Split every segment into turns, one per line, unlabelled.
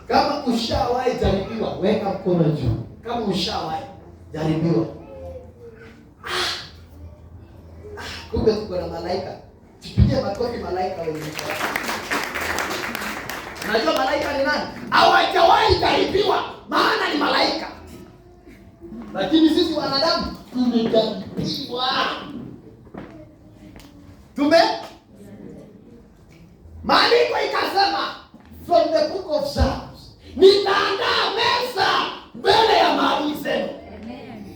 Kama ushawahi jaribiwa, weka mkono juu. Kama ushawahi jaribiwa. Kumbe tuko na malaika. Tupigie makofi malaika wenyewe. Unajua malaika ni nani? Hawajawahi jaribiwa, maana ni malaika. Lakini sisi wanadamu tumejaribiwa. Tume Maandiko ikasema from the book of Psalms, nitaandaa meza mbele ya maadui zenu.
Amen.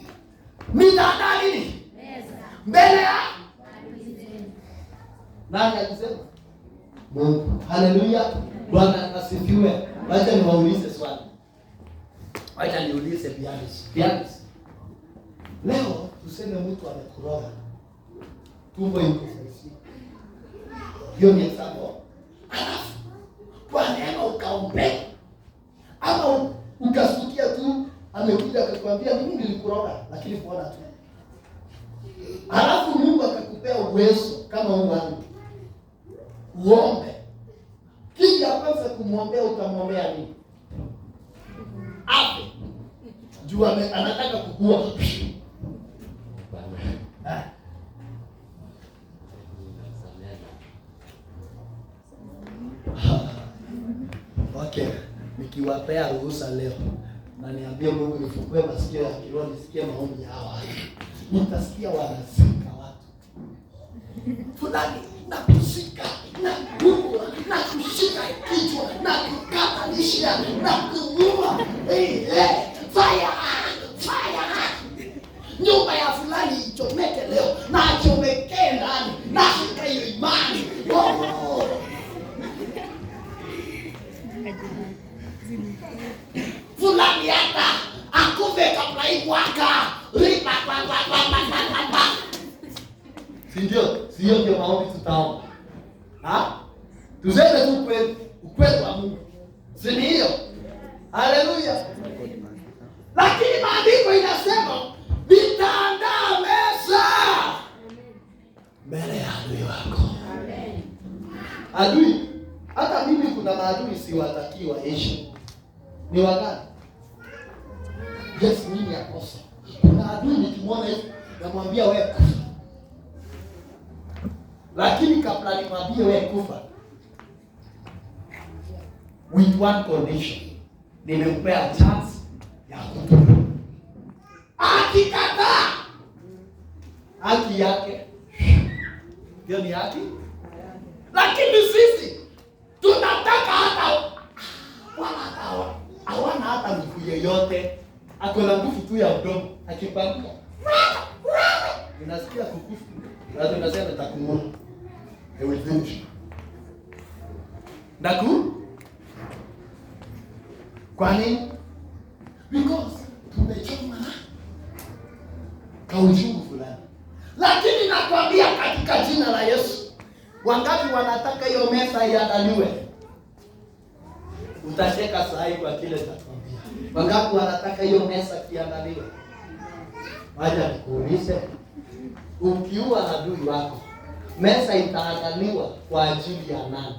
Nitaandaa nini?
Meza.
Mbele ya
Maadui zenu.
nani alisema? Mungu. Haleluya. Bwana asifiwe. Wacha niwaulize swali. Wacha niulize Bianis. Bianis. Leo tuseme mtu amekuroga. Tumbo iko saisi. Hiyo ni example. Alafu kwa neema ukaombea ama ukasikia tu amekuja akakwambia mimi nilikuroga lakini kuona tu. Alafu Mungu akakupea uwezo kama huu wangu. Uombe. Kitu ya kwanza kumwombea utamwombea nini? Afe. Juu anataka kukua. Ah. Okay, nikiwapea ruhusa leo na niambie Mungu nifungue masikio ya kiroho nisikie maombi ya hawa watu. Nitasikia wanazika watu. Fulani na kushika na kuua na kushika kichwa na kukatanisha na kuua. Hey, hey, fire! Fire! Nyumba ya fulani ichomeke leo na achomekee ndani na shika hiyo imani. Oh. Fulani hata akufe kabla hii mwaka. Ripa, pa, pa, pa, pa, pa, pa, pa. Si ndio? Sio ndio maombi tutaomba. Ha? Tuseme tu ukweli, ukweli wa Mungu. Si ni hiyo? Haleluya. Lakini maandiko inasema nitaandaa meza mbele ya adui wako.
Amen.
Adui, hata mimi kuna maadui siwatakii waishi. Ni wangapi? Yes, mimi akosa. Kuna adui nikimwona hivi namwambia wewe kufa. Lakini kabla nimwambie wewe kufa, with one condition, nimempea chance ya kutubu. Akikataa haki yake, hiyo ni haki. Lakini sisi tunataka hata wala hata hawana hata nguvu yeyote, ako na nguvu tu ya mdomo, akikwambia unasikia kukufu, na tunasema nitakuua. I will finish. Naku? Kwa nini? Because tumechoma na kauchungu fulani. Lakini nakwambia katika jina la Yesu, wangapi wanataka hiyo meza iandaliwe? Utacheka saa hii kwa kile nitakwambia. Wangapi wanataka hiyo meza kiandaliwe? Wacha nikuulize, ukiua adui wako, meza itaandaliwa kwa ajili ya nani?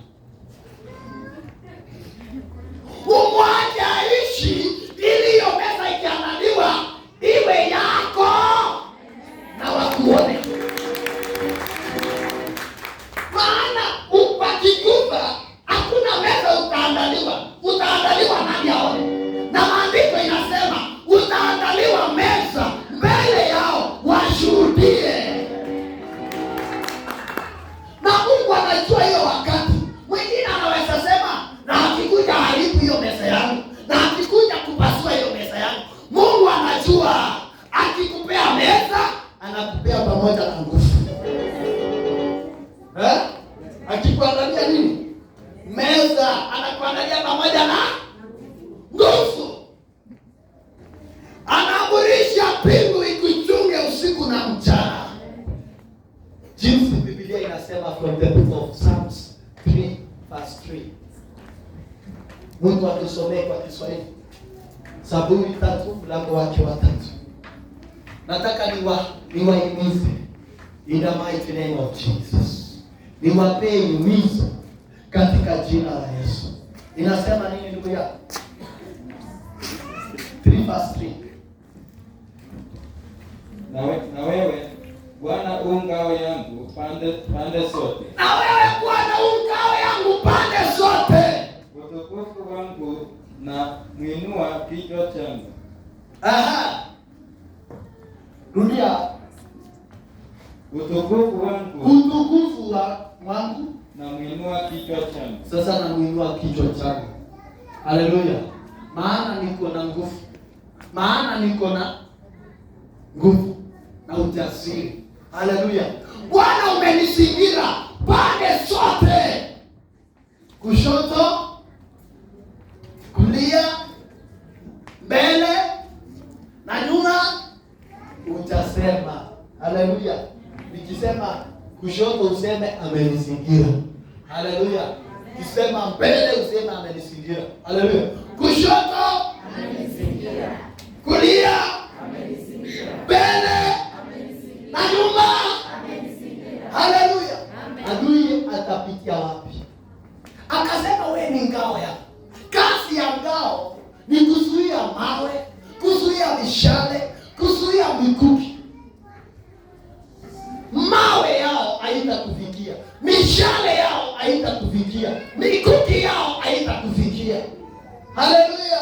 Umwache aishi ili hiyo meza ikiandaliwa iwe yako na wakuone. Maana ukikufa hakuna meza utaandaliwa, utaandaliwa nani aone? Na maandiko inasema utaandaliwa meza mbele yao washuhudie. Na Mungu anajua hiyo wakati. Mwingine anaweza sema na akikuja haribu hiyo meza yangu, na akikuja kupasua hiyo meza yangu. Mungu anajua akikupea meza anakupea pamoja na nguvu. Eh? Akikuandalia nini? Meza anakuandalia pamoja na nguvu. Anaamurisha mbingu ikuchunge usiku na mchana. Jinsi Biblia inasema from the book of Psalms 3 verse 3. Mungu atusomee kwa Kiswahili. Zaburi 3 mlango wake wa 3. Nataka niwahimize in the mighty name of Jesus. Niwapee himizo katika jina la Yesu. Inasema nini ndugu yangu? 3 verse 3.
Na wewe Bwana u ngao yangu pande pande zote,
Na wewe Bwana u ngao yangu pande zote.
Utukufu wangu na mwinua kichwa changu.
Aha. Rudia.
Utukufu wangu
Utukufu wangu
na mwinua kichwa changu.
Sasa namuinua kichwa changu. Haleluya! Maana niko na nguvu, maana niko na nguvu na ujasiri. Haleluya! Bwana umenizingira pande zote, kushoto, kulia, mbele na nyuma. Utasema haleluya. Nikisema kushoto useme amenizingira. Haleluya. Kisema mbele useme amenizingira. Haleluya. Kushoto,
Amenizingira.
Kulia,
Amenizingira.
Mbele
Amenizingira.
Na nyuma.
Amenizingira.
Haleluya.
Amen.
Adui atapitia wapi? Akasema we ni ngao yako. Kazi ya ngao ni kuzuia mawe, kuzuia mishale, kuzuia mikuki. Mawe yao haitakufikia, mishale yao haitakufikia, mikuki yao haitakufikia. Haleluya!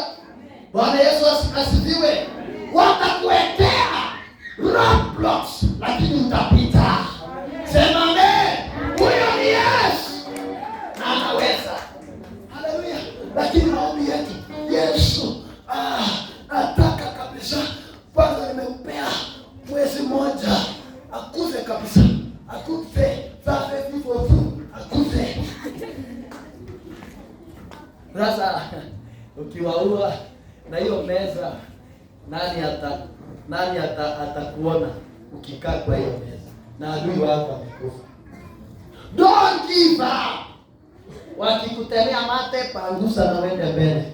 Bwana Yesu asifiwe. Watakuwekea roadblocks, lakini utapita. Sema amen. Huyo ni Yesu na anaweza. Haleluya! Lakini maombi yetu, Yesu, nataka kabisa. Kwanza nimempea mwezi mmoja akufe kabisa, akufe sasa vifo tu, akufe. Sasa ukiwaua na hiyo meza, nani atakuona ukikaa kwa hiyo meza na adui wako amekufa? Don't give up. Wakikutemea mate, pangusa na uende mbele.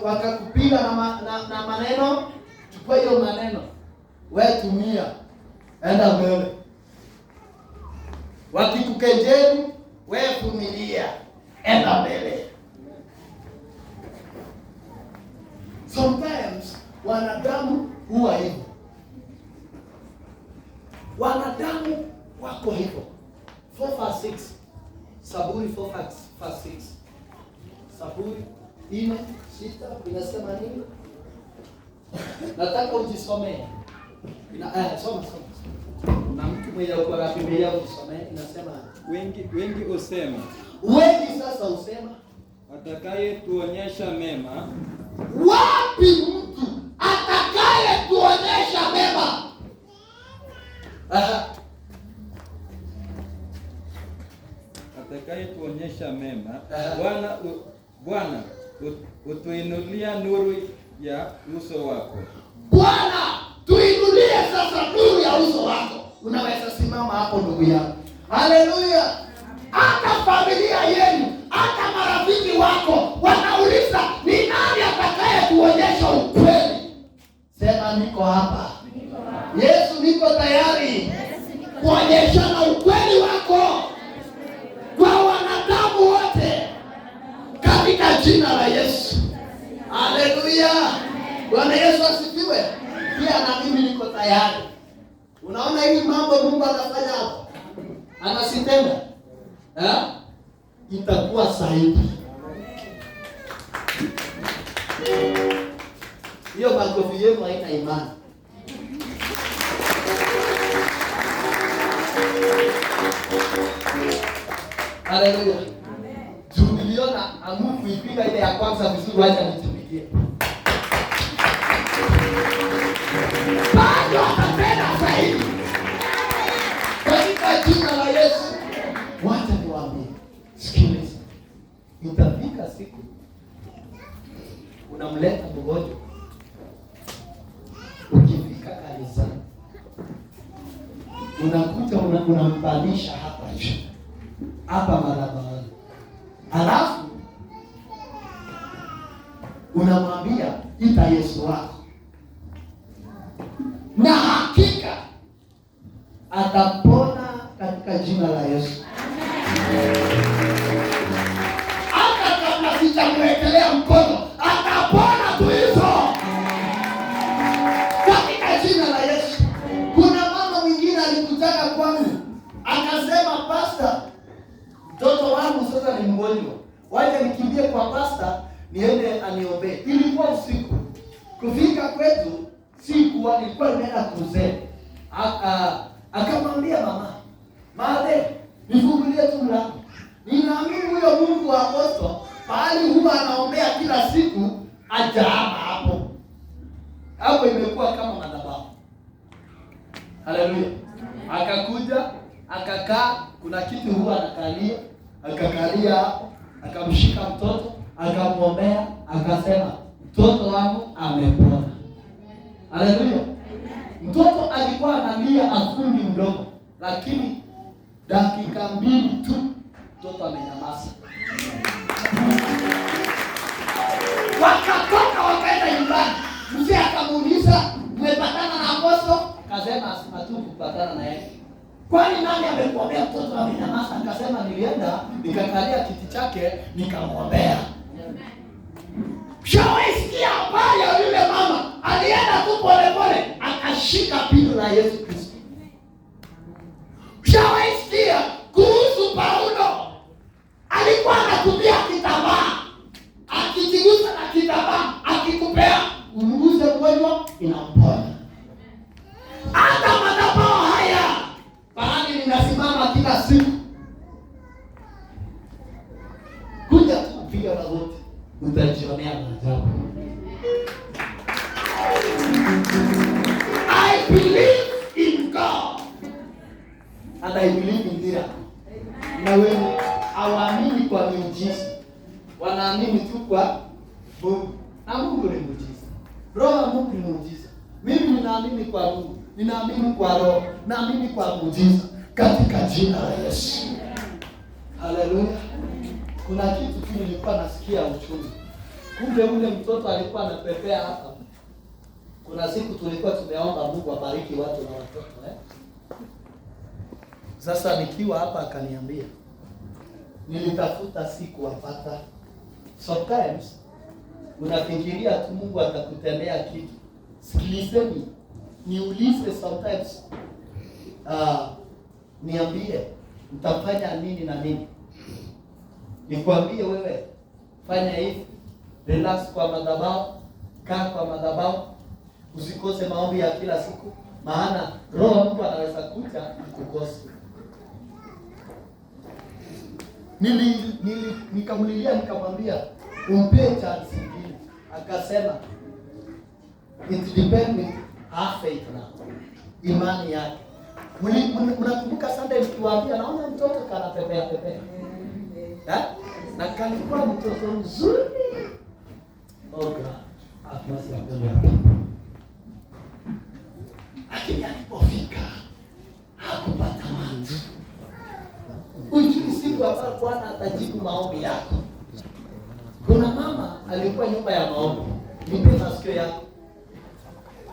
Wakakupiga na maneno, chukua hiyo maneno, we tumia, enda mbele. Wakikukejeli, we vumilia, enda mbele. Sometimes wanadamu huwa hivyo, wanadamu wako hivyo. 4 verse 6, Saburi 4 verse 6, Saburi 4:6 inasema nini? Nataka ujisomee. Soma soma. Na mtu mwenye uko na Biblia ujisomee, inasema
Wengi husema,
wengi sasa husema,
atakaye tuonyesha mema,
wapi mtu atakaye tuonyesha mema? Aha.
Atakaye tuonyesha mema,
Aha.
Bwana utuinulia nuru ya uso wako.
Bwana tuinulie sasa nuru ya uso wako. Unaweza simama hapo ndugu yangu. Haleluya. Hata familia yenu, hata marafiki wako wanauliza ni nani atakaye tuonyesha ukweli? Sema niko hapa. Yesu, niko tayari kuonyeshana ukweli wako kwa wanadamu wote katika jina la Yesu. Haleluya. Bwana Yesu asifiwe. Pia na mimi niko tayari. Unaona hii mambo Mungu anafanya hapa, anasitenda, eh? Itakuwa sahihi. Hiyo makofi yenu haina imani. Haleluya. Juu niliona amu kuipiga ile ya kwanza vizuri, wacha nijipigie. Bado atatenda zaidi katika jina la Yesu. Wacha niwaambie, sikiliza, itafika siku unamleta mgonjwa, ukifika kanisani unakuja unampandisha hapa juu hapa madhabahuni, alafu unamwambia ita Yesu wako, na hakika atapona katika jina la Yesu. Hata kabla sijamwekelea mkono mgonjwa, wacha nikimbie kwa pasta niende aniombee. Ilikuwa usiku. Kufika kwetu sikuwa, nilikuwa nimeenda kuzee. Akamwambia mama, "Made, nifungulie tu mlango. Ninaamini huyo Mungu wa aposto pahali huwa anaombea kila siku ajaama hapo." Hapo imekuwa kama madhabahu. Haleluya. Akakuja, akakaa, kuna kiti huwa anakalia, akakalia hapo, akamshika mtoto, akamwombea, akasema, "Mtoto wangu amepona." Haleluya. Mtoto alikuwa analia afungi mdomo, lakini dakika 2 tu mtoto amenyamaza. Wakatoka wakaenda nyumbani. Mzee akamuuliza, "Mmepatana na aposto?" Akasema, "Hatukupatana na yeye." "Kwani nani amekuombea mtoto amenyamaza?" Akasema, "Nilienda nikakalia kiti chake nikamwombea." Shawaisikia habari ya yule mama alienda tu polepole akashika pindo la Yesu Kristo. Shawaisikia kuhusu Paulo, alikuwa anatumia kitambaa, akijigusa na kitambaa, akikupea umguse mgonjwa inamponya. Hata madhabahu haya pahali ninasimama kila siku, kuja tu kupiga magoti utajionea maajabu. I believe in God and I believe in miracle. Na wewe hawaamini kwa miujiza, wanaamini tu kwa Mungu. Na Mungu ni muujiza. Roho ya Mungu ni muujiza. Mimi ninaamini kwa Mungu, ninaamini kwa Roho, naamini kwa muujiza katika jina la Yesu. Haleluya. Kuna kitu tu nilikuwa nasikia uchungu. Kumbe ule mtoto alikuwa anapepea hapa. Kuna siku tulikuwa tumeomba Mungu abariki watu na watoto Sasa nikiwa hapa akaniambia, nilitafuta sikuwapata. Sometimes unafikiria tu Mungu atakutendea kitu. Sikilizeni, niulize sometimes, niambie mtafanya nini na nini. Nikwambie wewe, fanya hivi, relax kwa madhabahu, kaa kwa madhabahu, usikose maombi ya kila siku, maana Roho Mungu anaweza kuja akukose. Nikamlilia nikamwambia umpe chance nyingine. Akasema it depends with her faith now, imani yake. Mnakumbuka Sunday nikiwaambia naona mtoto kana pepea pepea. Na kalikuwa mtoto mzuri. Oh God, have mercy upon me. Lakini alipofika hakupata watu. Ujui siku ambayo Bwana atajibu maombi yako. Kuna mama alikuwa nyumba ya maombi. Nipe masikio yako.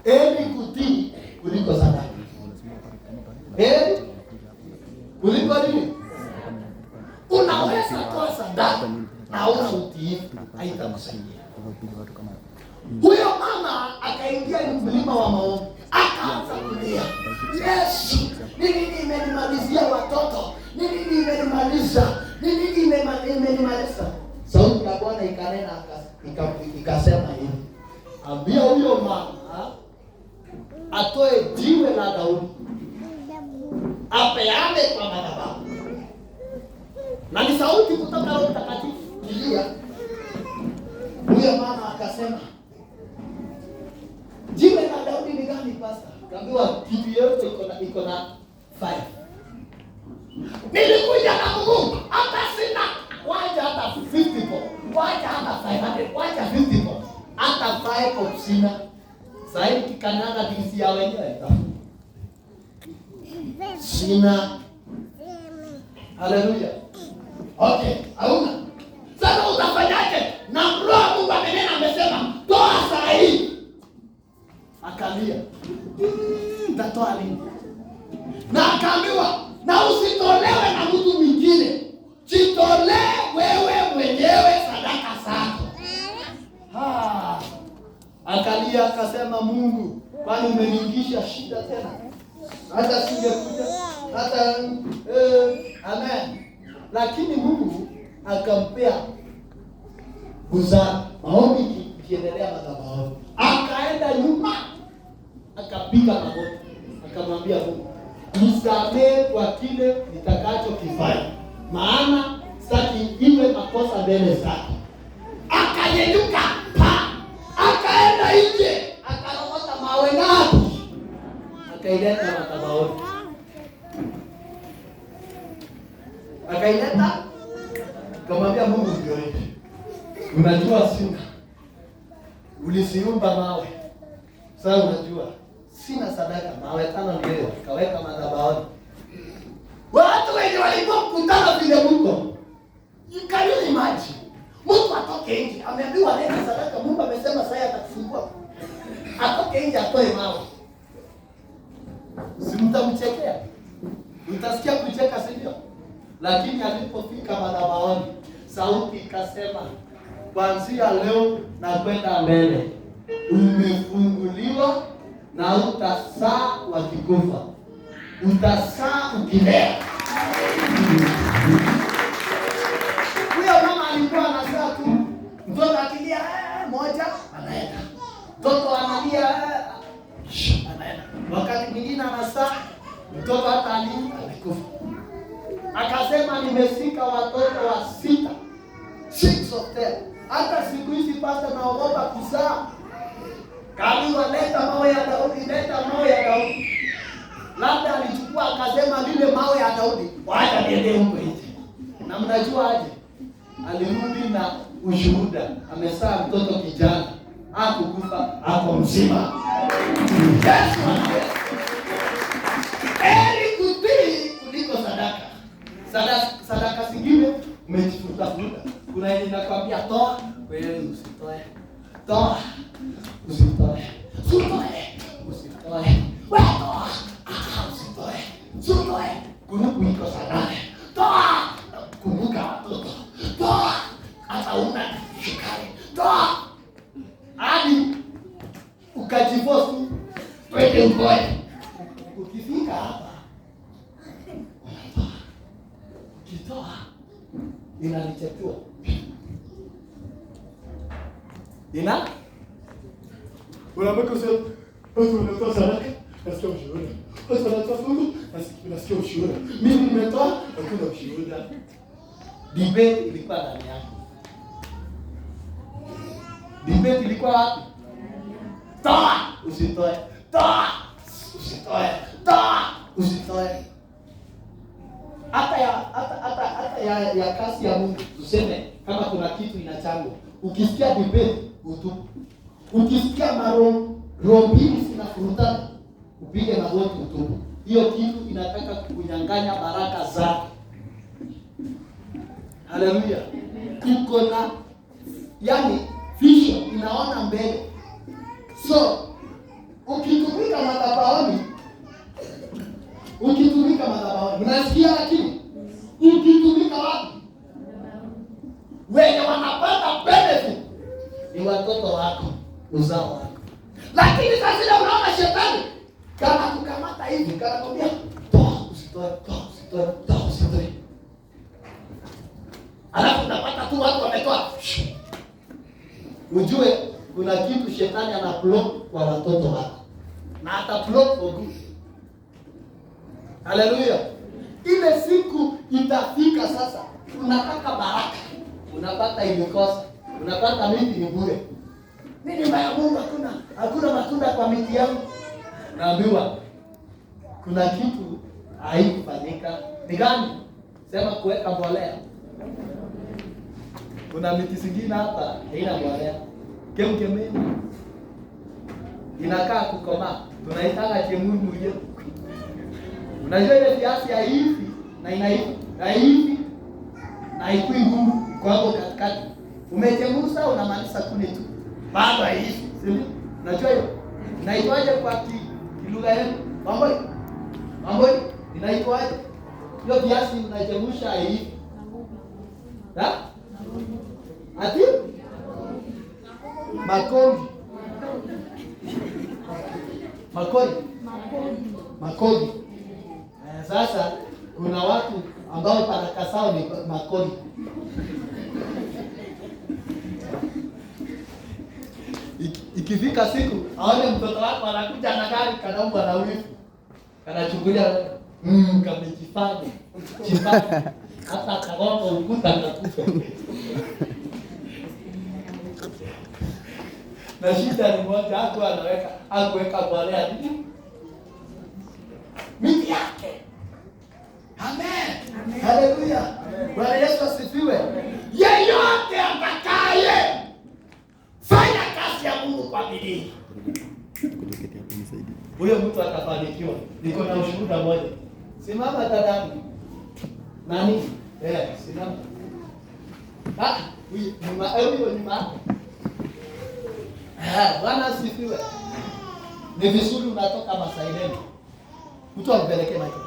Heri kutii kuliko sadaka. Heri kuliko nini? Unaweza toa sadaka na una utiifu, haitakusaidia. Huyo mama akaingia mlima wa maombi, akaanza kulia, "Yesu, ni nini imenimalizia watoto? Ni nini imenimaliza? Ni nini imenimaliza?" Sauti ya Bwana ikanena ikasema hivi, "Ambia huyo mama atoe jiwe la Daudi apeane kwa madhabahu." Na ni sauti kutoka Roho Mtakatifu kilia. Huyo mama akasema, "Jiwe la Daudi ni gani pastor?" Kaambiwa kitu yote iko na 5. Nilikuja na Mungu hata sina, wacha hata 50 bob, wacha hata 500, wacha 50 bob, hata 5 bob sina. Sasa hivi kikanyaga jinsi ya wenyewe sina. Haleluya. Okay, hauna. Sasa utafanyaje? Na Roho Mungu amenena amesema, toa saa hii. Akalia, nitatoa nini? Na akaambiwa, na usitolewe na mtu mwingine, jitolee wewe mwenyewe sadaka zako. Akalia akasema, "Mungu, kwani umeniingisha shida tena? Hata singekuja hata amen." Lakini Mungu Akampea busara. Maombi ikiendelea madhabahuni. Akaenda nyuma akapiga magoti. Akamwambia Mungu, nisamehe kwa kile nitakachokifanya, maana sitaki iwe makosa mbele zako. Akanyanyuka pa, akaenda nje, akarokota mawe ngapi, akaileta madhabahuni, akaileta, akamwambia Mungu, ndio hivi, unajua sina, ulisiumba mawe, sasa unajua sina sadaka, mawe 5 ndio kaweka madhabahuni. Watu wenye walikuwa mkutano vile mko, you can you imagine? Mtu atoke nje, ameambiwa leta sadaka, Mungu amesema sasa atakufungua. Atoke nje atoe mawe. Si mtamchekea? Mtasikia kucheka, si ndio? Lakini alipofika madhabahuni, sauti ikasema, kuanzia leo na kwenda mbele umefunguliwa na utasaa wakikufa, utasaa ukilea. Huyo mama alikuwa anasaa tu, mtoto akilia moja anaenda, mtoto analia anaenda, wakati mwingine anasaa mtoto hata alikufa. Akasema nimesika watoto wa 6, 6 of them. Hata siku hizi pasta naogopa kuzaa. Kaambiwa leta mawe ya Daudi, leta mawe ya Daudi. Labda alichukua akasema lile mawe ya Daudi, wacha niende huko nje. Na mnajua aje? Alirudi na ushuhuda, amezaa mtoto kijana, hakukufa, ako mzima. Yesu anaweza. Heri kutii kuliko sadaka. Sadaka zingine umejifuta futa. Kuna yenye inakwambia toa, wewe usitoe. Toa, usitoe. Usitoe, usitoe. Wewe toa, usitoe. Usitoe. Kuruku iko sadaka. Toa, kumbuka watoto. Toa, hata una sukari. Toa. Hadi ukajifosu twende ukoe. Ukifika hapa unatoa. Ukitoa inalichekua. Ina? Unabaki usema, watu wanatoa sadaka, nasikia ushuhuda. Watu wanatoa fungu, nasikia ushuhuda. Mimi nimetoa, hakuna ushuhuda. Debate ilikuwa ndani yako. Debate ilikuwa wapi? Toa, usitoe. Toa, usitoe. Toa, usitoe. Hata ya kasi ya Mungu, tuseme kama kuna kitu inachangwa. Ukisikia debate utupu. Ukisikia roho mbili zinafurutana, upige magoti utupu. Hiyo kitu inataka kukunyang'anya baraka zako. Haleluya. Uko na yani vision inaona mbele. So ukitumika madhabahuni, unasikia, lakini ukitumika wapi? Wenye wanapata benefit ni watoto wako, uzao wako. Lakini sasa unaona shetani kama kukamata hivi, kanakwambia toa, usitoe, toa, usitoe, toa, usitoe. Alafu unapata tu watu wametoa. Ujue kuna kitu shetani ana block kwa watoto wako, na ata block for good. Haleluya. Ile siku itafika sasa, unataka baraka, unapata imekosa, unapata miti ni bure. Mimi mbaya Mungu, hakuna matunda kwa miti yangu. Naambiwa kuna kitu haikufanyika. Ni gani? Sema kuweka mbolea. Kuna miti zingine hapa haina mbolea. Kemkemeni inakaa kukomaa, tunaitanga chemundu ye. Unajua ile viazi ya hivi na inaiva na hivi na ikui ngumu iko hapo katikati. Umechemusa unamaliza kuni tu. Bado hivi, si ndio? Unajua hiyo? Inaitwaje kwa kilugha yenu? Mambo? Mambo inaitwaje? Hiyo viazi unachemusha hivi. Ha? Ati? Makogi. Makogi. Makogi. Sasa kuna watu ambao baraka zao ni makogi. Ikifika siku aone mtoto wako anakuja na gari, kanaumwa na wivu, kanachungulia, kamejifanya jifanya, hata akagonga ukuta akakufa. Na shida ni moja, hakuwa anaweka, hakuweka mbolea nini miti yake. Amen. Haleluya. Bwana Yesu asifiwe. Yeyote atakaye fanya kazi ya Mungu kwa bidii, huyo mtu atafanikiwa. Niko na ushuhuda moja. Simama dadangu. Nani? Simama. Huyu nyuma, huyo nyuma. Bwana asifiwe. Ni vizuri unatoka Masaileni. Mtu ampeleke macho.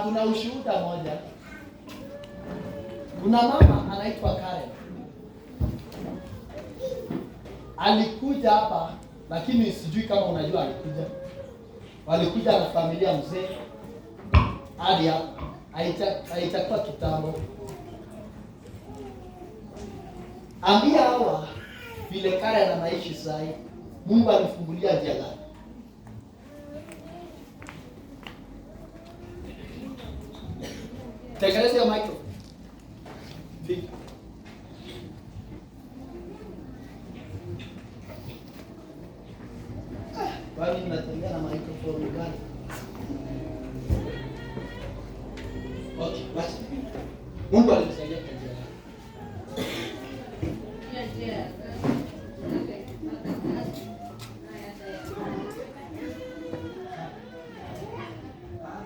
Kuna ushuhuda moja. Kuna mama anaitwa Karen. Alikuja hapa, lakini sijui kama unajua alikuja. Walikuja na familia mzee hadi hapa. Haitakuwa kitambo. Ambia hawa vile Karen anaishi sasa. Mungu alifungulia njia gani? Tengeneza hiyo microphone. Fika. Kwani mnatembea na microphone gani? Okay, basi. Mungu alimsaidia kwa njia gani?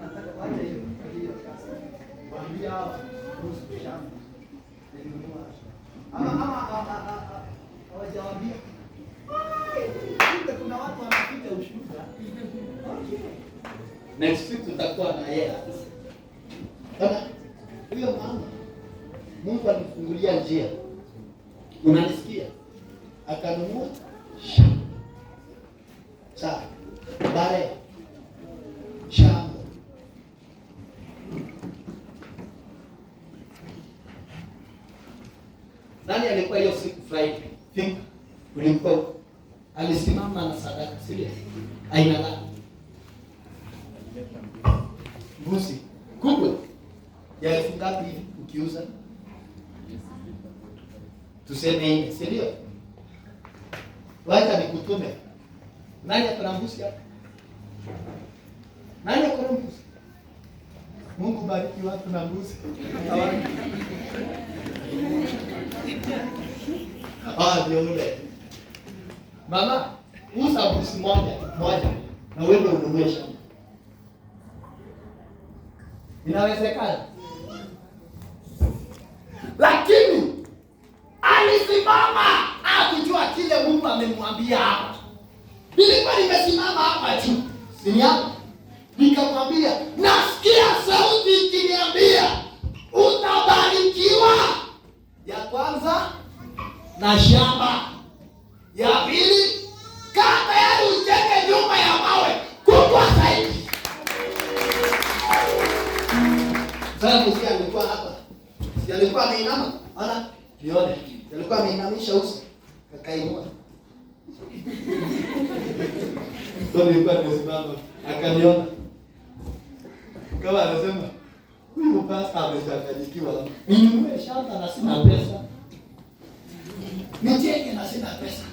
Nataka wacha hiyo kazi. Waambia kuhusu shamba. Nilinunua. Ama hawajawaambia. Kumbe kuna watu wanaficha ushuhuda. Okay. Next week tutakuwa na yeye. Bana, huyo mama Mungu alifungulia njia. Unanisikia? Akanunua shamba. Sawa. Bare shamba. Nani alikuwa hiyo siku Friday? Think ulikuwa alisimama na sadaka sile aina la mbuzi kubwa ya elfu ngapi hivi ukiuza? Tuseme 4, si ndio? Wacha nikutume. Nani ako na mbuzi hapa? Nani ako na mbuzi? Mungu bariki watu na mbuzi. Ndio ule. Mama, uza mbuzi moja na wewe ununue shamba. Inawezekana. Lakini alisimama hakujua kile Mungu amemwambia hapa. Nilikuwa nimesimama hapa juu. Si hapa? Nikamwambia, nasikia sauti ikiniambia utabarikiwa. Ya kwanza na shamba. Ya pili, kaa tayari ujenge nyumba ya mawe kubwa zaidi. Sasa si alikuwa hapa. Si alikuwa ameinama? Ana nione. Alikuwa ameinamisha uso. Akainua. Ndio nilikuwa nimesimama. Akaniona. Kama anasema, huyu pastor amechanganyikiwa. Ninunue shamba na sina pesa. Nijenge na sina pesa.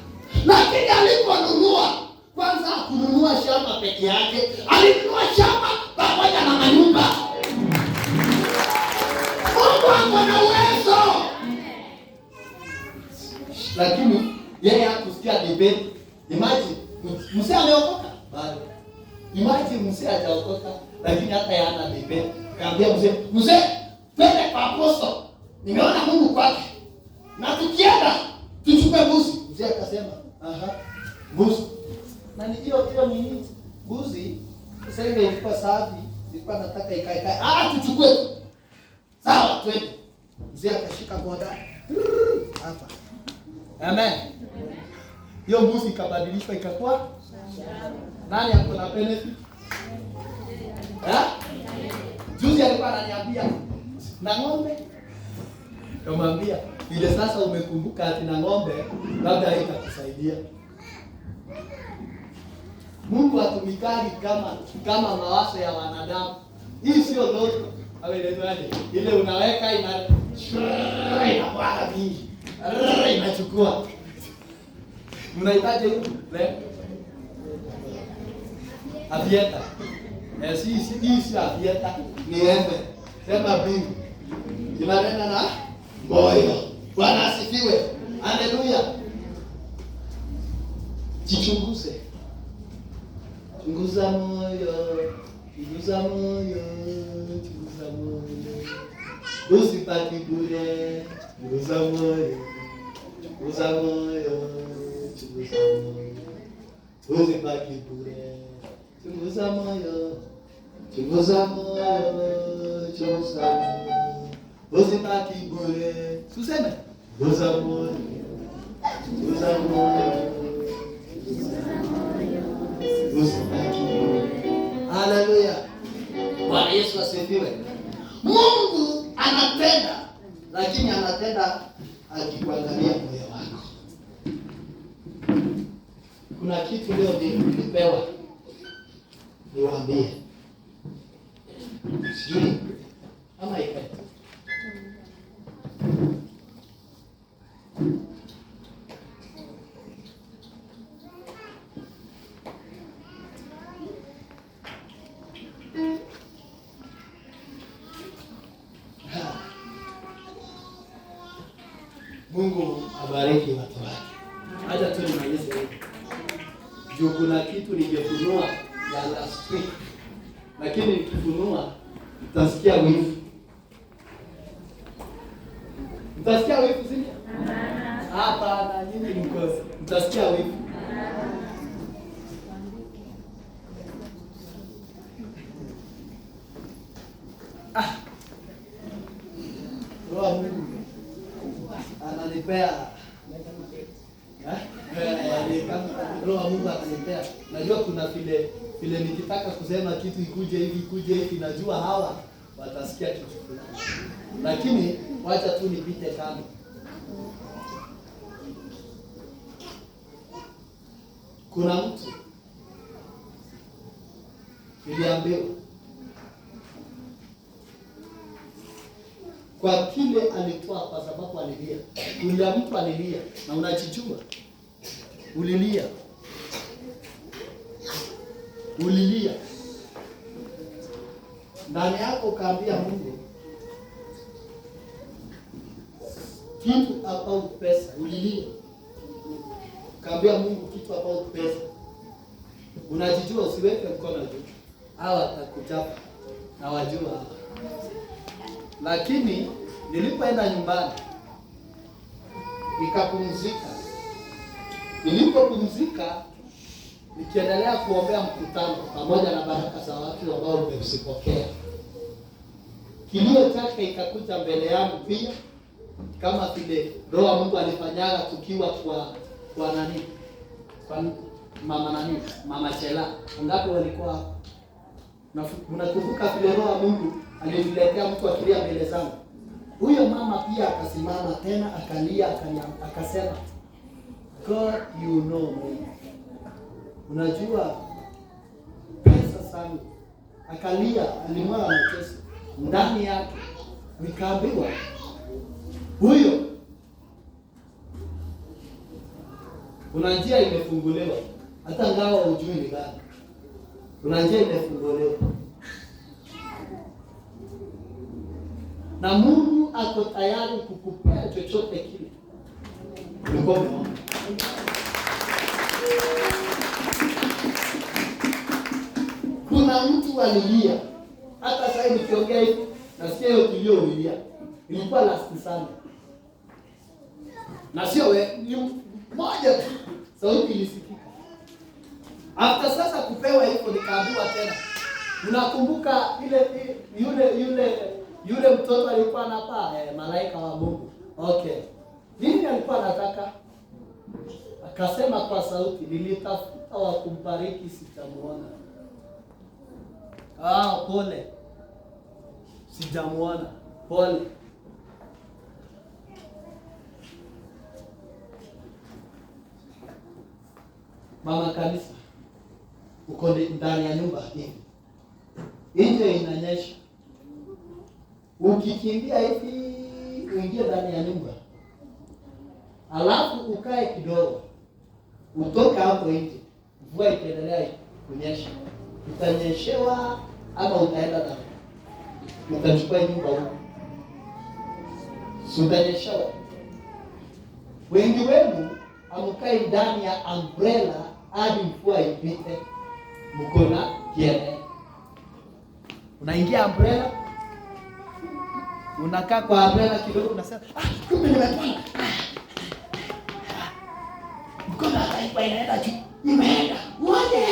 Lakini aliponunua, kwanza hakununua shamba peke yake, alinunua shamba pamoja na manyumba. Mungu ako na uwezo. Lakini yeye hakusikia debate. Imagine mzee ameokoka bado. Imagine mzee hajaokoka lakini hata yeye hana debate. Kaambia mzee, mzee twende kwa apostle. Nimeona Mungu kwake. Na tukienda tuchukue mbuzi. Mzee akasema, aha, mbuzi. Na nijio hiyo nini? Mbuzi sasa ile ilikuwa safi, ilikuwa nataka ikae kae. Tuchukue. Sawa, twende. Mzee akashika boda. Hapa. Amen. Hiyo mbuzi ikabadilishwa ikakuwa nani ako na benefit? Juzi alikuwa ananiambia na ng'ombe. Kamwambia vile sasa umekumbuka ati na ng'ombe, labda haitakusaidia. Mungu hatumikagi kama mawazo ya wanadamu. Hii sio ndoto. Awe inaitwaje? Ile unaweka ina inabwaga mingi. Inachukua. Mnahitaji le? Avieta. Si si avieta ni embe. Sema bingu. Inanena na moyo. Bwana asifiwe. Haleluya. Jichunguze. Chunguza moyo, chunguza moyo, chunguza moyo. Usipati bure. Chunguza moyo, chunguza moyo, chunguza moyo. Usipati bure. Chunguza moyo, chunguza moyo, chunguza moyo. Usipati bure. Suseme. Chunguza moyo, chunguza moyo. Usibaki bure. Haleluya. Bwana Yesu asifiwe. Mungu anatenda, lakini anatenda akikuangalia moyo wako. Kuna kitu leo nilipewa niwaambie. Sijui ama ikae. Mungu abariki watu wake. Acha tu nimalize hivi. Juu kuna kitu ningefunua ya last week, lakini nikifunua mtasikia wivu. Mtasikia wivu, si ndio? Hapana, nyinyi mko mtasikia wivu. Ah. Roho Mungu ananipea Roho Mungu ananipea. Najua kuna vile vile nikitaka kusema kitu ikuje hivi ikuje hivi, najua hawa watasikia kitu fulani, lakini wacha tu nipite kando. Kuna mtu niliambiwa kwa kile alitoa, kwa sababu alilia. Kuna mtu alilia na unajijua, ulilia, ulilia ndani yako, ukaambia Mungu kitu about pesa. Ulilia ukaambia Mungu kitu about pesa. Unajijua, usiweke mkono juu, hawa watakuchapa na wajua hawa. Lakini nilipoenda nyumbani nikapumzika. Nilipopumzika nikiendelea kuombea mkutano pamoja na baraka za watu ambao nimezipokea, kilio chake ikakuja mbele yangu pia, kama vile Roho wa Mungu alifanyaga tukiwa kwa nani, kwa mama nani, mama Chela. Ngapi walikuwa? Mnakumbuka vile Roho wa Mungu aliniletea mtu akilia mbele zangu? Huyo mama pia akasimama tena akalia, akasema, God you know me, unajua pesa zangu. Akalia, alimwaga machozi ndani yake. Nikaambiwa huyo, kuna njia imefunguliwa, hata ngawa hujui ni gani, kuna njia imefunguliwa na Mungu ako tayari kukupea chochote kile. Ulikuwa umeona? Kuna mtu alilia, hata sasa nikiongea hivi nasikia hiyo kilio ulilia. Ilikuwa last Sunday, na sio we, ni moja tu sauti ilisikika. After sasa kupewa hivyo, nikaambiwa tena, unakumbuka ile yule mtoto alikuwa anapaa malaika wa Mungu. Okay, nini alikuwa anataka? Akasema kwa sauti, nilitafuta wa kumbariki sijamuona. Ah, pole, sijamuona, pole. Mama kanisa, uko ndani ya nyumba hivi, nje inanyesha, ukikimbia hivi uingie ndani ya nyumba, alafu ukae kidogo, utoke hapo nje, mvua ikiendelea kunyesha, utanyeshewa ama utaenda na utachukua nyumba huko, si utanyeshewa? Wengi wenu hamkai ndani ya umbrella hadi mvua ipite, mko na kiene. Unaingia umbrella, unakaa kwa umbrella kidogo, unasema ah, kumbe nimepona. Mkono hata ilikuwa inaenda juu, imeenda wote,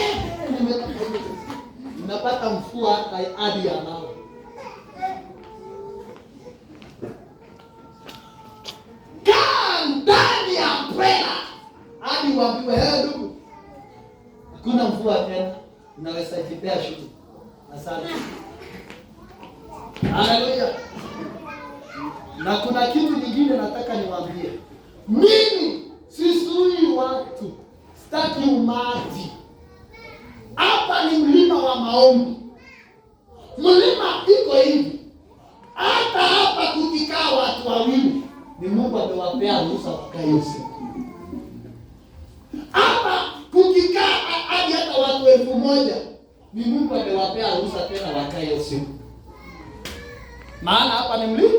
unapata mvua hata hadi ya mawe. Kaa ndani ya umbrella hadi uambiwe, hey, ndugu, hakuna mvua tena, unaweza jipea shughuli. Asante. Haleluya. Na kuna kitu nyingine nataka niwaambie. Mimi sisui watu, sitaki umati. Hapa ni mlima wa maombi. Mlima iko hivi, hata hapa kukikaa watu wawili ni Mungu amewapea ruhusa wakae usiku. Hapa kukikaa hadi hata watu 1000 ni Mungu amewapea ruhusa tena wakae usiku, maana hapa ni mlima.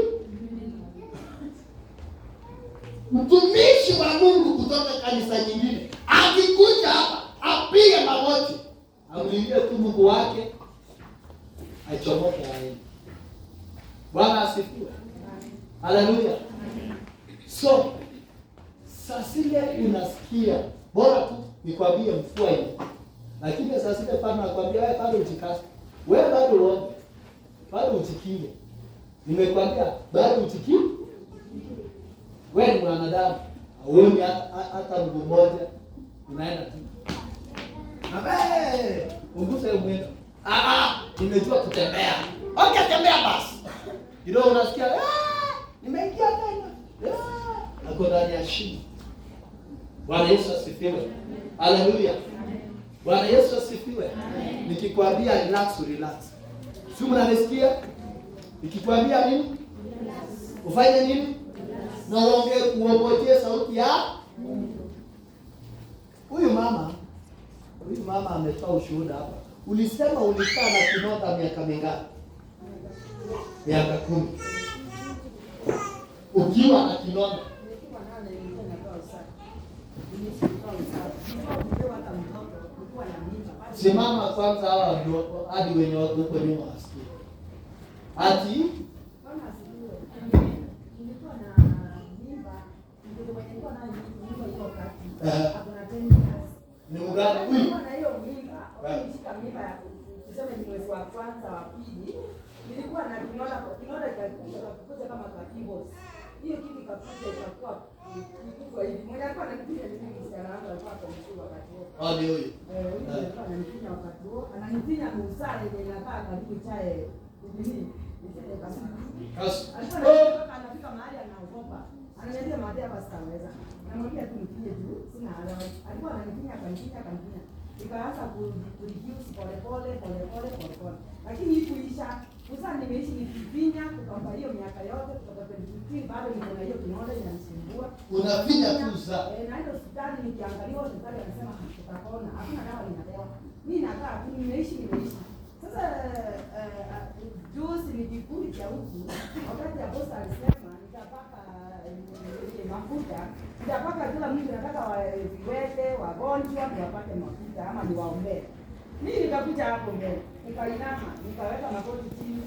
Mtumishi wa Mungu kutoka kanisa nyingine akikuja hapa apige magoti, amlilie tu Mungu wake, achomoke aende. Bwana asifiwe. Haleluya. So saa zile unasikia, bora tu nikwambie mvua ile, lakini saa zile pana nakwambia wewe bado ujikaze, wewe bado uombe, bado ujikinge. Nimekwambia bado ujikinge. Wewe ni mwanadamu, hauoni hata mguu mmoja, unaenda tu. Abe, unguse mwendo. Nimejua kutembea. Okay, tembea basi. Kidogo unasikia, nimeingia tena. Nako ndani ya shimo. Bwana Yesu asifiwe. Haleluya. Bwana Yesu asifiwe. Nikikwambia relax, relax. Si mnanisikia? Nikikwambia nini? Ufanye nini? Na uongojee sauti ya huyu mama. Huyu mama ametoa ushuhuda hapa. Ulisema ulikaa na kinonda miaka mingapi? Miaka 10. Ukiwa na kinonda. Simama kwanza hawa hadi wenye wako huko nyuma wasikie. Ati ni mgani huyu?
Na hiyo mimba, nilishika mimba ya tuseme ni mwezi wa kwanza wa pili, nilikuwa na kinonda cha kama kwa keyboard. Hiyo kitu ikakuja ikakuwa kikubwa hivi. Mwenye alikuwa ananipiga ni mimi, msichana wangu alikuwa akamshika wakati huo.
Ah, ndio huyo.
Huyu alikuwa ananipiga wakati huo, ananipiga msale ile inakaa karibu chae nini? Alikuwa anafika mahali anaogopa. Ananiambia mahali hapa sitaweza. Namwambia tu nipige juu, sina haraka. Alikuwa ananipiga akanipiga. Nikaanza kureduce pole pole pole pole pole pole. Lakini ikuisha. Sasa nimeishi nikifinya kutoka hiyo miaka yote kutoka 2015 bado niko na hiyo kinonda inanisumbua.
Unafinya tu za.
Naenda hospitali nikiangaliwa, hospitali anasema tutapona. Hakuna dawa ninapewa. Mimi nakaa tu nimeishi. Sasa juzi nikikuja huku wakati aposta alisema nitapaka mafuta, nitapaka kila mtu, nataka viwete, wagonjwa niwapate mafuta ama niwaombee. Mimi nikakuja hapo mbele, nikainama, nikaweka magoti chini,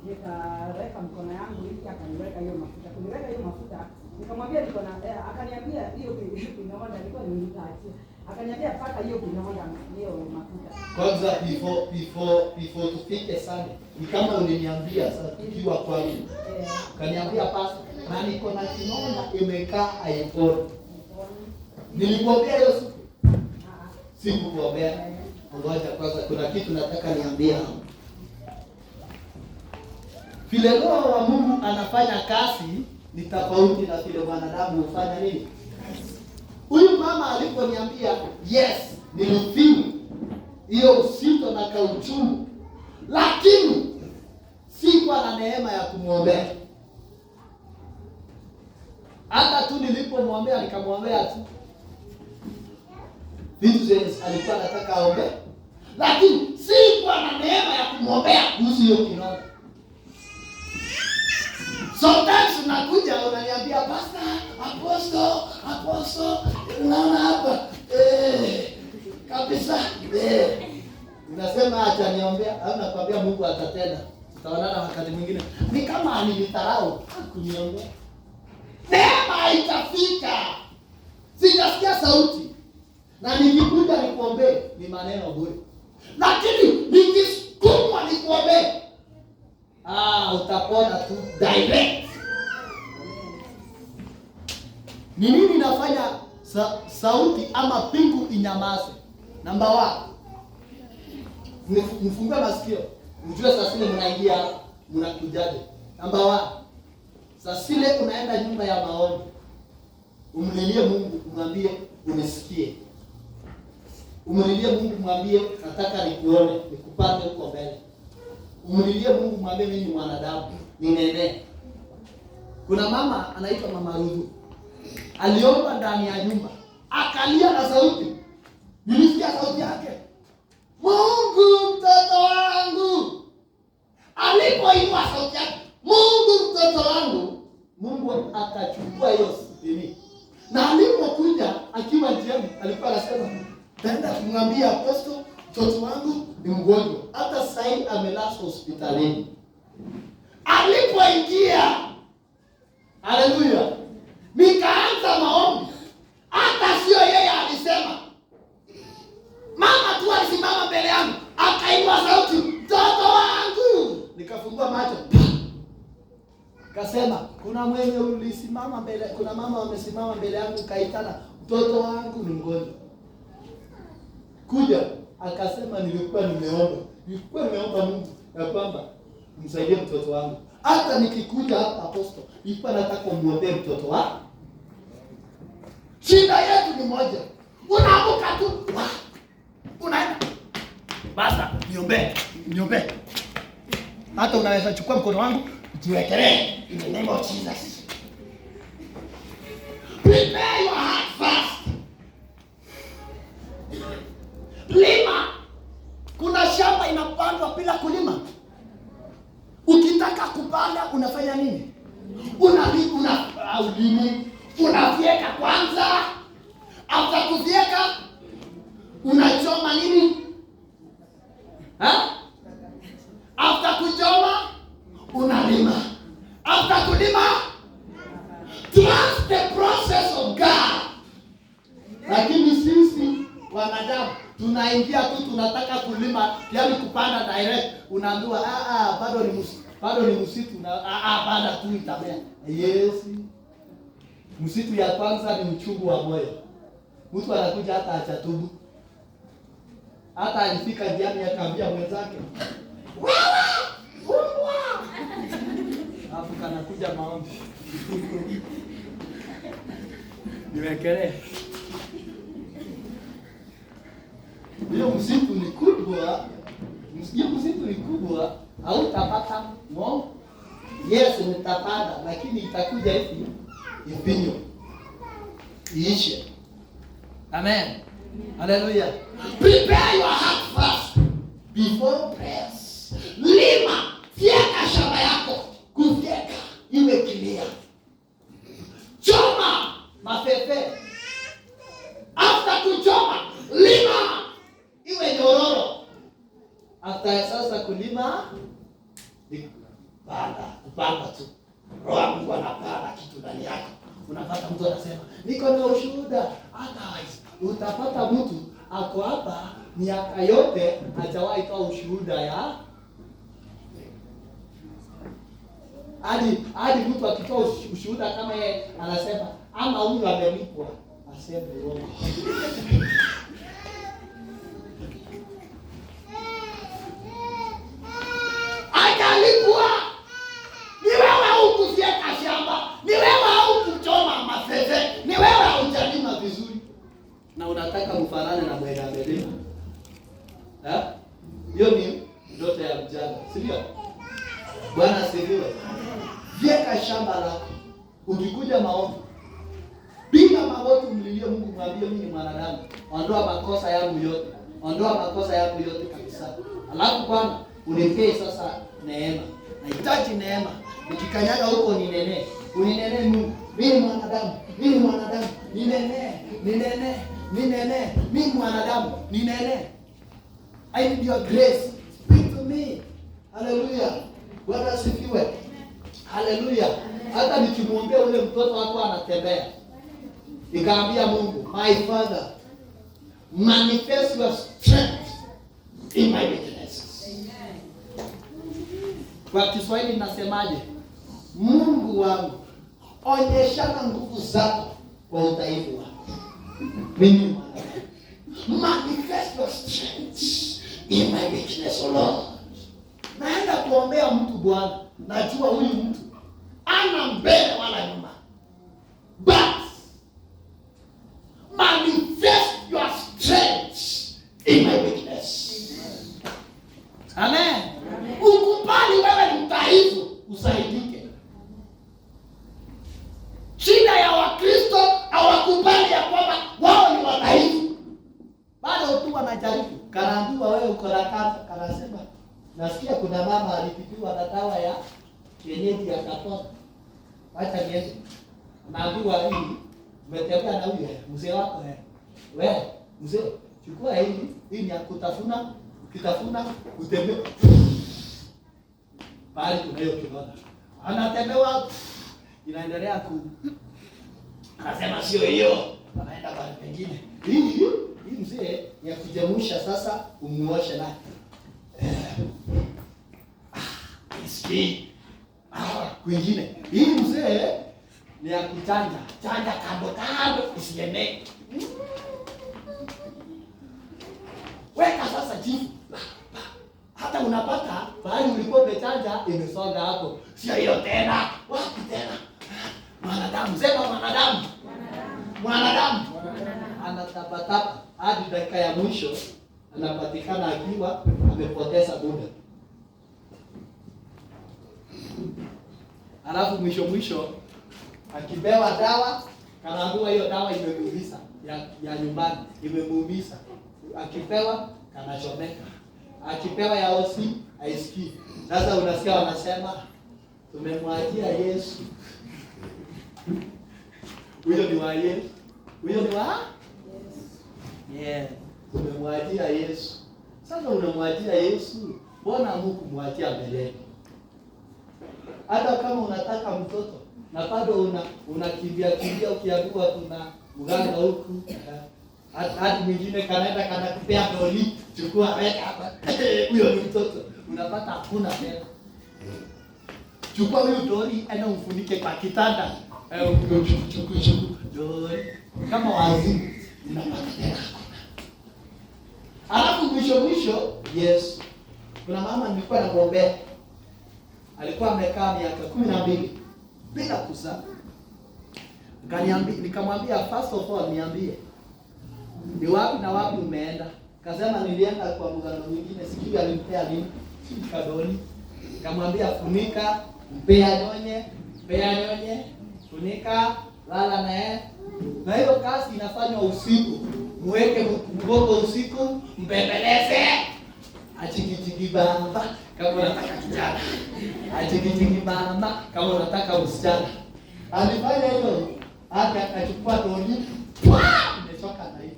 nikaweka mkono yangu hivi, akaniweka hiyo mafuta. Kuniweka hiyo mafuta, nikamwambia niko na akaniambia hiyo kinonda nilikuwa nimekaachia. Akaniambia paka hiyo kinonda hiyo mafuta.
Kwanza before tufike sana, ni kama uliniambia sasa tukiwa kwangu. Kaniambia pastor, na niko na kinonda imekaa haiponi. Nilikuambia hiyo siku. Sikukuambia. Ngoja kwanza, kuna kitu nataka niambie hapo. Vile Roho wa Mungu anafanya kazi ni tofauti na vile mwanadamu hufanya nini? Huyu mama aliponiambia yes, Nilifeel hiyo usito na kauchungu, lakini sikuwa na neema ya kumwombea. Hata tu nilipomwombea nikamwombea tu vitu zenye alikuwa anataka aombe, lakini sikuwa na neema ya kumwombea kuhusu hiyo kidonda. Sometimes unakuja unaniambia, "Pastor, apostle, apostle, unaona hapa kabisa." Unasema acha niombea, au nakwambia Mungu atatenda. Tutaonana wakati mwingine. Ni kama alinidharau kuniombea. Neema itafika. Sijasikia sauti. Na nikikuja nikuombee ni maneno bure. Lakini nikisukumwa nikuombee, utapona tu direct. Ni nini inafanya sauti ama pingu inyamaze? Number 1. Mfungue masikio. Mjue saa zile mnaingia hapa, mnakujaje. Number 1. Saa zile unaenda nyumba ya maombi, umlilie Mungu, umwambie unisikie. Umlilie Mungu, mwambie nataka nikuone, nikupate huko mbele. Umlilie Mungu, mwambie mimi ni mwanadamu, ninene. Kuna mama anaitwa Mama Ruth. Aliomba ndani ya nyumba, akalia na sauti. Nilisikia sauti yake. "Mungu mtoto wangu." Alipoinua sauti yake, "Mungu mtoto wangu," Mungu akachukua hiyo nini. Na alipokuja akiwa njiani alikuwa anasema, "Naenda kumwambia apostle mtoto wangu ni mgonjwa. Hata sasa amelazwa hospitalini." Alipoingia, haleluya, nikaanza maombi. Hata sio yeye alisema. Mama tu alisimama mbele yangu, akainua sauti, "Mtoto wangu." Nikafungua macho. Kasema, kuna mwenye ulisimama mbele, kuna mama wamesimama mbele yangu kaitana, "Mtoto wangu ni mgonjwa. Kuja." Akasema, nilikuwa nimeomba. Nilikuwa nimeomba Mungu ya kwamba msaidie mtoto wangu. Hata nikikuja hapa apostle, nilikuwa nataka umuombee mtoto wangu. Shida yetu ni moja. Unaamka tu, unaenda. "Basta, niombee, niombee." Hata unaweza chukua mkono wangu, jiwekelee in the name of Jesus. Prepare your heart first. Lima. Kuna shamba inapandwa bila kulima. Ukitaka kupanda unafanya nini? Una ulimi, unafyeka kwanza. After kufyeka unachoma nini? Ha? After kuchoma unalima. After kulima, trust the process of God. Lakini sisi wanadamu tunaingia tu, tunataka kulima, yani kupanda direct. Unaambiwa bado ni msitu na panda tu itamea. Yes. Msitu ya kwanza ni uchungu wa moyo. Mtu anakuja hata hajatubu. Hata alifika njiani akaambia mwenzake, "Wewe umbwa." Alafu kanakuja maombi. "Niwekelee." Hiyo msitu ni kubwa. Hiyo msitu ni kubwa, hautapata mo. Yes, nitapanda, lakini itakuja hivi ifinyo. Iishe. Amen. Hallelujah. Prepare your heart first before prayers. Lima, fyeka shamba yako. Kufyeka iwe clear. Choma mafefe. After kuchoma, lima iwe nyororo. After sasa kulima ni kupanda, kupanda tu. Roho ya Mungu anapanda kitu ndani yako. Unapata mtu anasema, "Niko na ushuhuda." Otherwise, utapata mtu ako hapa miaka yote hajawahi toa ushuhuda ya hadi mtu akitoa ushuhuda kama yeye anasema ama huyu amelipwa, aseme uongo. Hajalipwa. Ni wewe hukufyeka shamba, ni wewe haukuchoma mafefe, ni wewe haujalima vizuri. Na unataka Mnataka mfanane na mwenye amelima. Hiyo ni ndoto ya mjana, si ndio? Bwana asifiwe. Vyeka shamba lako. Ukikuja maombi, piga magoti, mlilie Mungu, mwambie mimi ni mwanadamu, ondoa makosa yangu yote, ondoa makosa yangu yote kabisa. Alafu Bwana unipee sasa neema, nahitaji neema. Nikikanyaga huko ninenee, uninenee Mungu, mimi ni mwanadamu, mimi ni mwanadamu, ninenee, ninenee, ninenee, mimi ni mwanadamu, ninenee. I need your grace. Speak to me. Hallelujah. Bwana asifiwe. Hallelujah. Hata nikimwombea ule mtoto wako anatembea, nikaambia Mungu, my father, manifest your strength in my weaknesses. Kwa Kiswahili nasemaje? Mungu wangu, onyeshana nguvu zako kwa udhaifu wangu. Mimi ni mwanadamu. Manifest your strength in my weakness, O Lord. Naenda kuombea mtu Bwana, najua huyu mtu ana mbele wala nyuma, but manifest your strength in my weakness. Amen. Ukubali wewe ni mdhaifu, usaidike. Shida ya Wakristo hawakubali ya kwamba wao ni wadhaifu, bado tu wanajaribu. Kanaambiwa wewe uko na kansa, kanasema nasikia kuna mama alitibiwa na dawa ya kienyeji akapona, wacha niende. Naambiwa hii umetembea na huyu mzee wako we mzee, chukua hii, hii ni ya kutafuna, ukitafuna utembee pahali kuna hiyo kidonda, anatembewa inaendelea ku, anasema sio hiyo, anaenda pahali pengine. Hii mzee ni ya kujemusha, sasa umuoshe naye ah, kwingine. Hii mzee ni ya kuchanja chanja kando kando isienee. Weka sasa jivu, hata unapata pahali ulikuwa umechanja imesonga hapo, sio hiyo tena. Wapi tena? Mwanadamu, sema mwanadamu, mwanadamu anatapatapa hadi dakika ya mwisho anapatikana akiwa amepoteza muda. Alafu mwisho mwisho akipewa dawa, kanaambiwa hiyo dawa imemuumiza, ya nyumbani imemuumiza. Akipewa kanachomeka, akipewa ya osi haisikii. Sasa unasikia wanasema tumemwachia Yesu. Huyo ni wa Yesu, huyo ni wa yeah. Tumemwachia Yesu. Sasa unamwachia Yesu, mbona hamkumwachia mbeleni? Hata kama unataka mtoto na bado unakimbia kimbia, ukiambiwa kuna mganga huku, hadi mwingine kanaenda kanakupea doli, chukua weka hapa, huyo ni mtoto, unapata hakuna tena. Chukua huyu doli, enda umfunike kwa kitanda, chuku chuku doli kama wazimu, unapata tena hakuna. Alafu mwisho mwisho, yes, kuna mama nilikuwa namwombea, alikuwa amekaa miaka 12 bila kuzaa. Nikamwambia first of all, niambie ni wapi na wapi umeenda. Kasema nilienda kwa mganga mwingine, sijui alimpea nini, sijui kadoni. Nikamwambia funika, mpea nyonye, mpea nyonye, funika, lala naye. Na hiyo kazi inafanywa usiku, muweke mgongo usiku, mbembeleze achikichiki baba kama unataka kijana, achikichiki mama kama unataka msichana. Alifanya hiyo hata akachukua doli, imechoka na hiyo.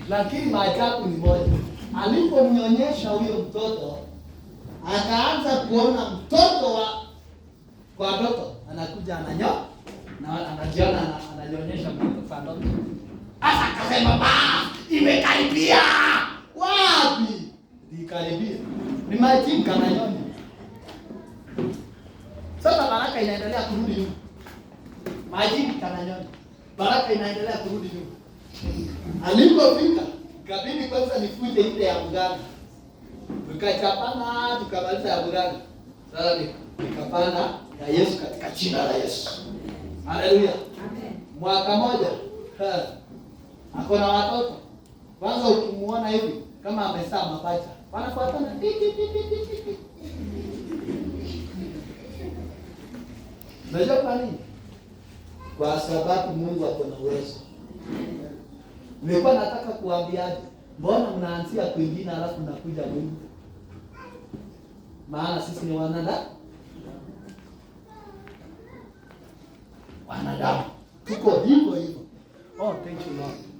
Lakini maajabu ni moja, alipomnyonyesha huyo mtoto akaanza kuona mtoto wa kwa ndoto anakuja ananyo na anajiona ananyonyesha mtoto kwa ndoto. Sasa akasema ba, imekaribia. Wapi? Ikaribia. Ni majini kananyonya. Sasa baraka inaendelea kurudi nyuma. Majini kananyonya. Baraka inaendelea kurudi nyuma. Alipofika, ikabidi kwanza nifunje ile ya mganga. Tukachapana, tukamaliza ya mganga. Sasa nikapana ya Yesu katika jina la Yesu. Haleluya. Amen. Mwaka moja. Ako na watoto. Kwanza ukimuona hivi kama amezaa mapacha, wanafuatana ti ti ti ti ti ti. Unajua kwa nini? Kwa sababu Mungu ako na uwezo. Nilikuwa nataka kuambiaje, mbona mnaanzia kwingine alafu mnakuja Mungu? Maana sisi ni wanadamu, wanadamu tuko hivyo hivyo. Oh, thank you Lord.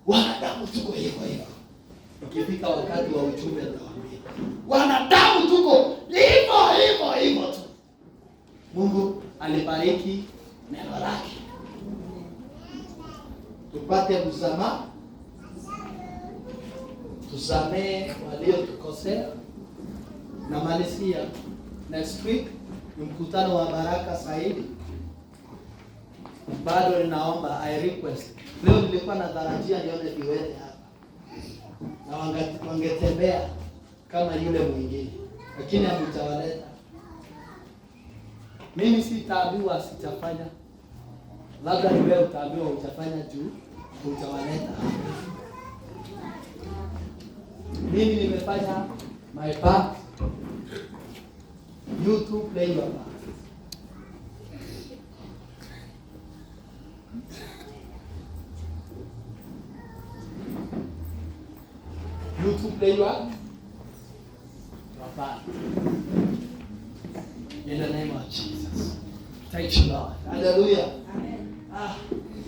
Wanadamu tuko hivyo hivyo. Ikifika wakati wa uchumbe nitawaambia, wanadamu tuko hivyo hivyo hivyo tu. Mungu alibariki neno lake tupate msamaha, tusamehe waliotukosea. Namalizia next week ni mkutano wa baraka zaidi. Bado ninaomba, I request. Leo nilikuwa natarajia nione viwete hapa na wangetembea kama yule mwingine, lakini hamjawaleta. Mimi sitaambiwa sitafanya, labda ni wewe utaambiwa hujafanya juu hujawaleta hapa. Mimi nimefanya my part, you too play your part. You too play your part. In the name of Jesus. Thank you, Lord. Hallelujah.
Amen.
Ah,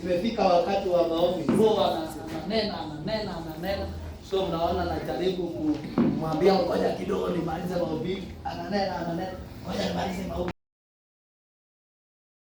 imefika wakati wa maombi. Roho ananena, ananena, ananena. So mnaona najaribu kumwambia ngoja kidogo nimalize mahubiri. Ananena, ananena. Ngoja nimalize mahubiri.